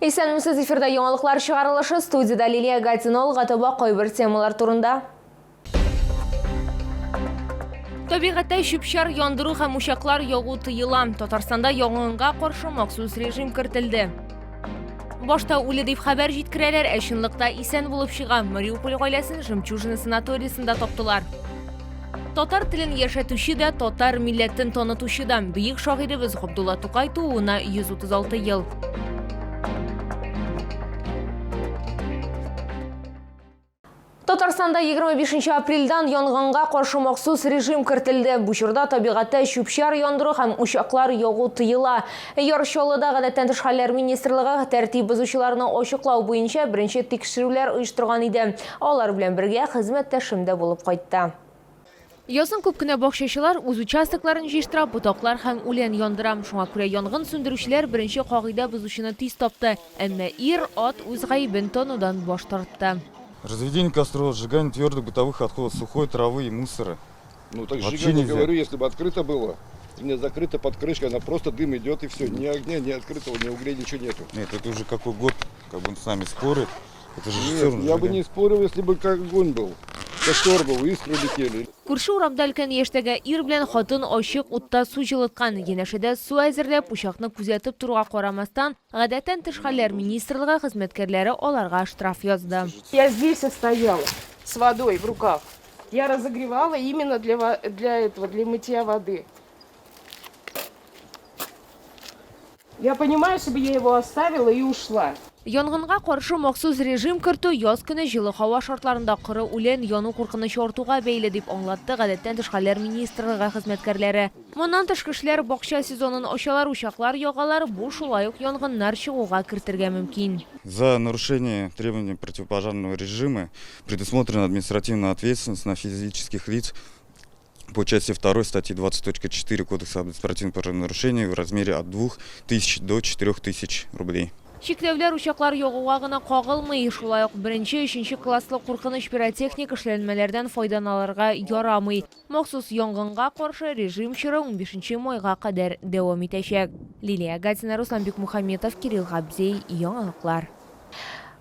Исәнмесез, эфирда яңалыклар чыгарылышы, студиядә Лилия Гатина, алга таба кайбер темалар турында. Табигатьтә чүп-чар яндыру һәм учаклар ягу тыела. Татарстанда янгынга каршы махсус режим кертелде. Башта үле дип хәбәр җиткерәләр, ә чынлыкта исән булып чыга. Мариуполь гаиләсен Жемчужина санаториясендә таптылар. Татар телен яшәтүче дә, татар милләтен танытучы да, бөек шагыйребез Габдулла Тукай тууына 136 ел. Татарстанда 25 апрельдән янгынга каршы махсус режим кертелде. Бу чорда табигатьтә чүп-чар яндыру һәм учаклар ягу тыела. Яр Чаллыда Гадәттән тыш хәлләр министрлыгы тәртип бозучыларны ачыклау буенча беренче тикшерүләр оештырган иде. Алар белән бергә хезмәттәшем дә булып кайтты. Язын күп кенә бакчачылар үз участокларын җыештыра, ботаклар һәм үлән яндыра. Шуңа күрә янгын сүндерүчеләр беренче кагыйдә бозучыны тиз тапты. Әмма ир-ат үз гаебен танудан баш тартты. Разведение костров, сжигание твердых бытовых отходов, сухой травы и мусора. Ну так Вообще сжигание, нельзя. говорю, если бы открыто было, у меня закрыто под крышкой, она просто дым идет и все. Ни огня, ни открытого, ни углей, ничего нету. Нет, это уже какой год, как бы он с нами спорит. Это же Нет, все равно я бы сжигание. не спорил, если бы как огонь был. Костер был, искры летели. Күрше урамда өлкән яшьтәге ир белән хатын ачык утта су җылыткан. Янәшәдә су әзерләп, учакны күзәтеп торуга карамастан, Гадәттән тыш хәлләр министрлыгы хезмәткәрләре аларга штраф язды. Я здесь стояла с водой в руках. Я разогревала именно для, для этого, для мытья воды. Я понимаю, чтобы я его оставила и ушла. Янгынга каршы махсус режим кертү яз көне җылы һава шартларында коры үлән яну куркынычы артуга бәйле, дип аңлатты Гадәттән тыш хәлләр министрлыгы хезмәткәрләре. Моннан тыш, кешеләр бакча сезонын ачалар, учаклар ягалар, бу шулай ук янгыннар чыгуга кертергә мөмкин. За нарушение требований противопожарного режима предусмотрена административная ответственность на физических лиц по части 2 статьи 20.4 Кодекса об административных правонарушениях в размере от 2000 до 4000 рублей. Чикләүләр учаклар ягуга гына кагылмый, шулай ук беренче, өченче класслы куркыныч пиротехник эшләнмәләрдән файданалырга ярамый. Махсус янгынга каршы режим чоры унбишенче майга кадәр дәвам итәчәк. Лилия Гатина, Руслан Бикмухаметов, Кирилл Габзей, Яңалыклар.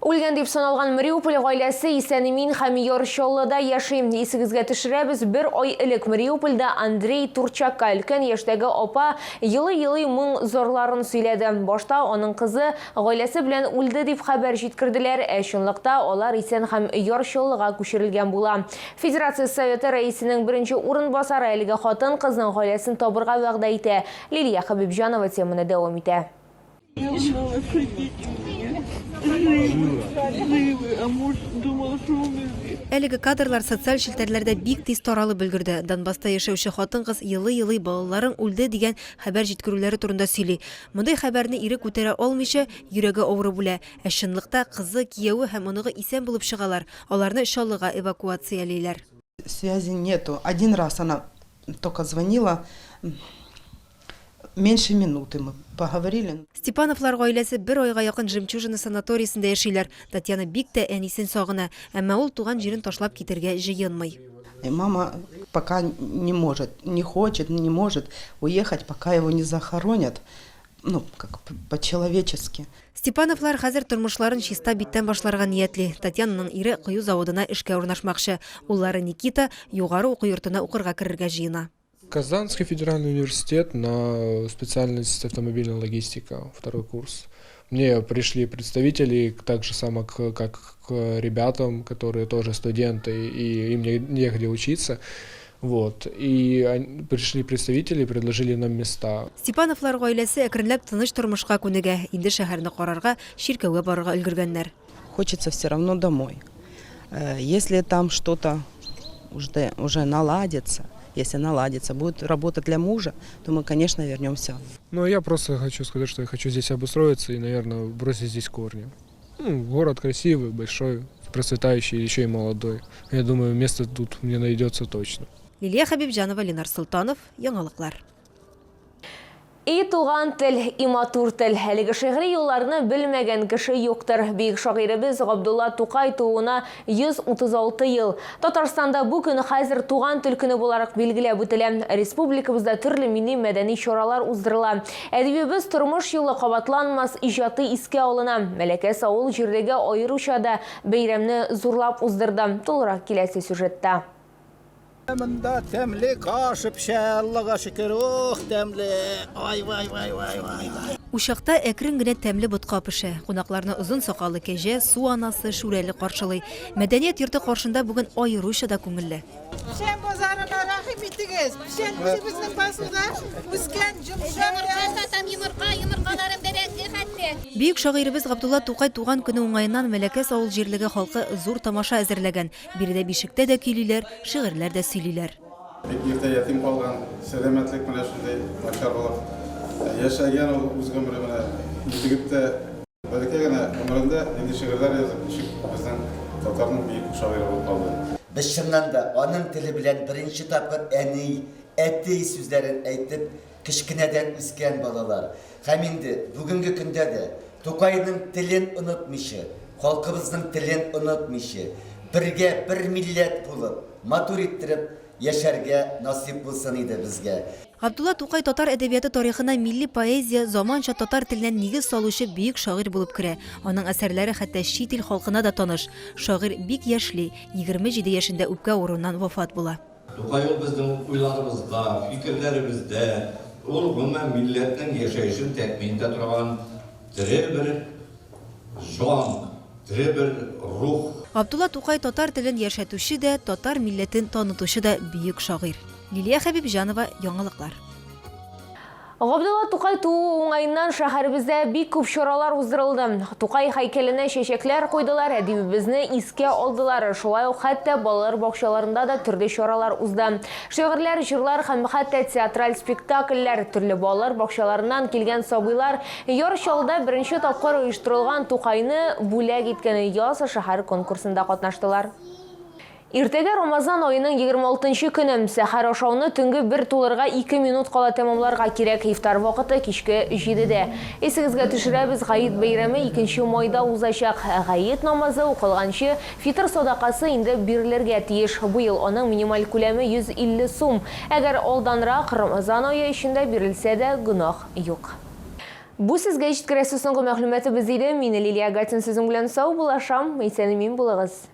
Үлгән дип саналган Мариуполь гаиләсе исән-имин һәм Яр Чаллыда яши. Исегезгә төшерәбез, бер ай элек Мариупольдә Андрей Турчакка өлкән яшьтәге апа елый-елый моң-зарларын сөйләде. Башта аның кызы гаиләсе белән үлде дип хәбәр җиткерделәр, ә чынлыкта алар исән һәм Яр Чаллыга күчерелгән була. Федерация Советы рәисенең беренче урынбасары әлеге хатын-кызның гаиләсен табырга вәгъдә итә. Лилия Хәбибҗанова теманы дәвам итә. Әлеге кадрлар социаль челтәрләрдә бик тиз таралып өлгерде. Донбасста яшәүче хатын-кыз елый-елый балаларың үлде дигән хәбәр җиткерүләре турында сөйли. Мондый хәбәрне ире күтәрә алмыйча, йөрәге авырып үлә. Ә чынлыкта кызы, кияве һәм оныгы исән булып чыгалар. Аларны Чаллыга эвакуациялиләр. Связи нету. Один раз она только звонила, меньше минуты мы поговорили. Степановлар гаиләсе бер айга якын Жемчужина санаториесендә яшиләр. Татьяна бик тә әнисен сагына, әмма ул туган җирен ташлап китәргә җыенмый. И мама пока не может, не хочет, не может уехать, пока его не захоронят, ну, как по-человечески. Степановлар хәзер тормышларын чиста биттән башларга ниятли. Татьянаның ире кою заводына эшкә урнашмакчы. Уллары Никита югары уку йортына укырга керергә җыена. Казанский федеральный университет на специальность автомобильная логистика, второй курс. Мне пришли представители, так же само, как к ребятам, которые тоже студенты, и им негде учиться. Вот. И пришли представители, предложили нам места. Степановлар гаиләсе әкренләп тыныч тормышка күнегә. Инде шәһәрне карарга, чиркәүгә барырга өлгергәннәр. Хочется все равно домой. Э, если там что-то уже, уже наладится, если наладится, будет работа для мужа, то мы, конечно, вернемся. Ну, я просто хочу сказать, что я хочу здесь обустроиться и, наверное, бросить здесь корни. Ну, город красивый, большой, процветающий, еще и молодой. Я думаю, место тут мне найдется точно. Лилия Хәбибҗанова, Ленар Солтанов, Яңалыклар. И туган тел, и матур тел. Әлеге шигъри юлларны белмәгән кеше юктыр. Бөек шагыйребез Габдулла Тукай тууына 136 ел. Татарстанда бу көн хәзер туган тел көне буларак билгеләп үтелә. Республикабызда төрле милли мәдәни чаралар уздырыла. Әдибебез тормыш юлы кабатланмас иҗаты искә алына. Мәләкәс авыл җирлеге аеруча да бәйрәмне зурлап уздырды. Тулырак киләсе сюжетта. Монда тәмле каша пешә, Аллага шөкер, ох, тәмле. Ай, вай, вай, вай, вай, вай. Учакта әкрен генә тәмле ботка пешә. Кунакларны озын сакаллы кәҗә, су анасы, шүрәле каршылый. Мәдәният йорты каршында бүген аеруча да күңелле. Печән базарына рәхим итегез. Печән үзебезнең басуда үскән йомшак. Йомырка сатам, йомырка, йомыркаларым бәрәңге хәтле. Бөек шагыйребез Габдулла Тукай туган көне уңаеннан Мәләкәс авыл җирлеге халкы зур тамаша әзерләгән. Биредә бишектә дә көйлиләр, шигырьләр дә сөйлиләр. Бик иртә ятим калган, сәламәтлек менә шундый начар булып яшәгән ул үз гомере менә интегеп тә. Бәләкәй генә гомерендә нинди шигырьләр язып, ничек безнең татарның бөек шагыйре булып калды. Без чыннан да аның теле белән беренче тапкыр әни, әти сүзләрен әйтеп, кечкенәдән үскән балалар. Һәм инде бүгенге көндә дә Тукайның телен онытмыйча, халкыбызның телен онытмыйча, бергә бер милләт булып, матур иттереп яшәргә насыйп булсын иде безгә. Габдулла Тукай татар әдәбияты тарихына милли поэзия, заманча татар теленә нигез салучы бөек шагыйрь булып керә. Аның әсәрләре хәтта чит ил халкына да таныш. Шагыйрь бик яшьли, 27 яшендә үпкә авыруыннан вафат була. Тукай ул безнең уйларыбызда, фикерләребездә, ул гомумән милләтнең яшәешен тәэмин итә торган тере бер җан, тере бер рух. Габдулла Тукай татар телен яшәтүче дә, татар милләтен танытучы да бөек шагыйрь. Лилия Хәбибҗанова, Яңалыклар. Габдулла Тукай тууы уңаеннан шәһәребездә бик күп чаралар уздырылды. Тукай һәйкәленә чәчәкләр куйдылар, әдибебезне искә алдылар. Шулай ук хәтта балалар бакчаларында да төрле чаралар узды. Шигырьләр, җырлар һәм хәтта театраль спектакльләр, төрле балалар бакчаларыннан килгән сабыйлар Яр Чаллыда беренче тапкыр оештырылган Тукайны бүләк иткән яз шәһәр конкурсында катнаштылар. Иртәгә Рамазан аеның 26 нчы көне. Сәхәр ашауны төнге бер тулырга ике минут кала тәмамларга кирәк. Ифтар вакыты кичке җидедә. Исегезгә төшерәбез, гает бәйрәме икенче майда узачак. Ә гает намазы укылганчы фитыр садакасы инде бирелергә тиеш. Быел аның минималь күләме 150 сум. Әгәр алданрак, Рамазан ае эчендә бирелсә дә, гөнаһ юк. Бу сезгә җиткерәсе соңгы мәгълүматыбыз иде. Мин Лилия Гатин сезнең белән саубуллашам. Исән-имин булыгыз.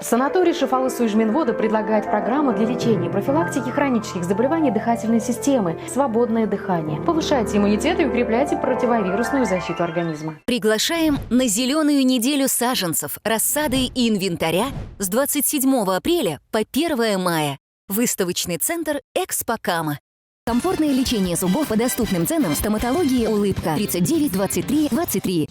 Санаторий Шифалы Суижминвода предлагает программу для лечения и профилактики хронических заболеваний дыхательной системы «Свободное дыхание». Повышайте иммунитет и укрепляйте противовирусную защиту организма. Приглашаем на зеленую неделю саженцев, рассады и инвентаря с 27 апреля по 1 мая. Выставочный центр «Экспокама». Комфортное лечение зубов по доступным ценам в стоматологии «Улыбка» 39 23 23.